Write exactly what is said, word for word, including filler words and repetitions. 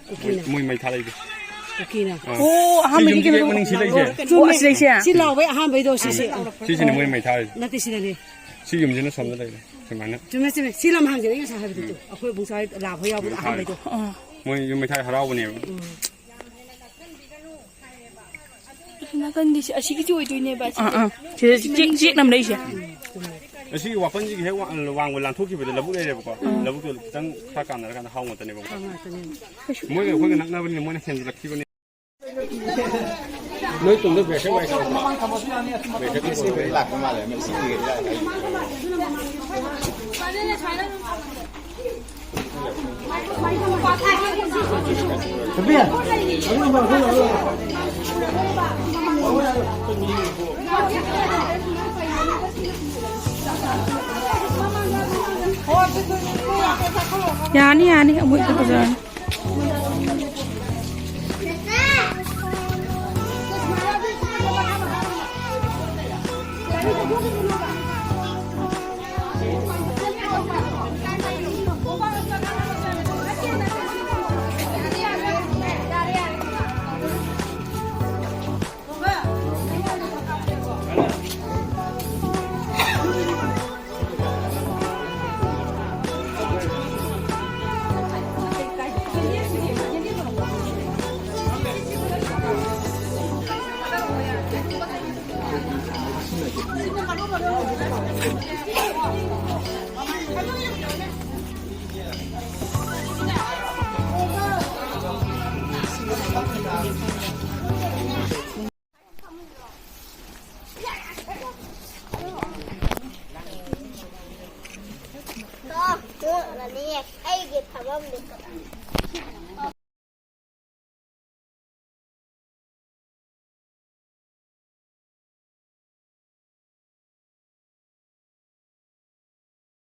ꯀꯨꯀꯤꯅ꯫ ꯃꯣꯏ ꯃꯩ ꯊꯥꯔꯛꯏꯗꯣ꯫ ꯀꯨꯀꯤꯅ꯫ ꯑꯥ꯫ ꯑꯣ, ꯁꯤ ꯑꯍꯥꯟꯕꯒꯤ ꯌꯨꯝꯁꯤꯒꯤ ꯀꯩꯅꯣ? ꯍꯦꯛ ꯃꯅꯤꯡ ꯁꯤ ꯂꯩꯁꯦ꯫ ꯆꯨꯝꯃꯦ꯫ ꯑꯣ, ꯑꯁꯤ ꯂꯩꯁꯦ? ꯁꯤ ꯂꯥꯎꯕꯩ ꯑꯍꯥꯟꯕꯩꯗꯣ ꯁꯤꯁꯦ꯫ ꯁꯤꯁꯤꯅꯦ ꯃꯣꯏ ꯃꯩ ꯊꯥꯔꯤꯁꯦ꯫ ꯅꯠꯇꯦ, ꯁꯤꯗꯅꯦ꯫ ꯁꯤ ꯌꯨꯝꯁꯤꯅ ꯁꯣꯝꯗ ꯂꯩꯔꯦ꯫ ꯁꯨꯃꯥꯏꯅ꯫ ꯆꯨꯝꯃꯦ, ꯆꯨꯝꯃꯦ꯫ ꯁꯤ ꯂꯝ ꯍꯥꯡꯖꯦ ꯑꯩ ꯉꯁꯥꯏ ꯍꯥꯏꯕꯗꯨ꯫ ꯑꯩꯈꯣꯏ ꯏꯕꯨꯡꯁꯥ ꯍꯣꯏ ꯂꯥꯛꯄ ꯌꯥꯎꯕꯗꯣ ꯃꯩ ꯊꯥꯔꯦ꯫ ꯑꯍꯥꯟꯕꯩꯗꯣ꯫ ꯑꯥ꯫ ꯃꯣꯏ ꯌꯨꯝ ꯃꯩ ꯊꯥꯏ ꯍꯔꯥꯎꯕꯅꯦꯕ꯫ ꯎꯝ꯫ ꯑꯁꯤ ꯅꯥꯀꯟꯒꯤꯁꯦ, ꯑꯁꯤꯒꯤꯁꯦ ꯑꯣꯏꯗꯣꯏꯅꯦꯕ, ꯑꯁꯤꯁꯦ꯫ ꯑꯥ, ꯑꯥ꯫ ꯁꯤꯗ ꯆꯦꯛ, ꯆꯦꯛ ꯑꯃ ꯂꯩꯁꯦ꯫ ꯑꯁꯤꯒꯤ ꯋꯥꯄꯟꯁꯤꯒꯤ ꯍꯦꯛ ꯋꯥ-, ꯋꯥꯡꯃ ꯂꯥꯟꯊꯣꯛꯈꯤꯕꯗ ꯂꯧꯕꯨꯛ ꯂꯩꯔꯦꯕꯀꯣ꯫ ꯑꯥ꯫ ꯂꯧꯕꯨꯛꯇꯣ ꯈꯤꯇꯪ ꯈꯔ ꯀꯥꯟꯅꯔꯀꯥꯟꯗ ꯍꯥꯎ ꯉꯥꯛꯇꯅꯦꯕ꯫ ꯍꯥꯎ ꯉꯥꯛꯇꯅꯦ꯫ ꯃꯣꯏꯒ ꯑꯩꯈꯣꯏꯒ ꯅꯛꯅꯕꯅꯤꯅ ꯃꯣꯏꯅ ꯍꯦꯟꯖꯤꯜꯂꯛꯈꯤꯕꯅꯤ꯫ ꯅꯣꯏ ꯇꯨꯡꯗ ꯕ꯭ꯔꯦꯛꯁꯦ ꯋꯥꯏ ꯁꯪꯕ꯫ ꯕ꯭ꯔꯦꯛꯁꯦ ꯂꯥꯛꯄ ꯃꯥꯜꯂꯦ, ꯑꯃ ꯏꯁꯤꯡ ꯀꯩꯀꯩ ꯂꯥꯛꯑꯦ꯫ ꯌꯥꯅꯤ, ꯌꯥꯅꯤ, ꯑꯃꯨꯛ ꯍꯦꯛꯇ ꯐꯖꯔꯅꯤ꯫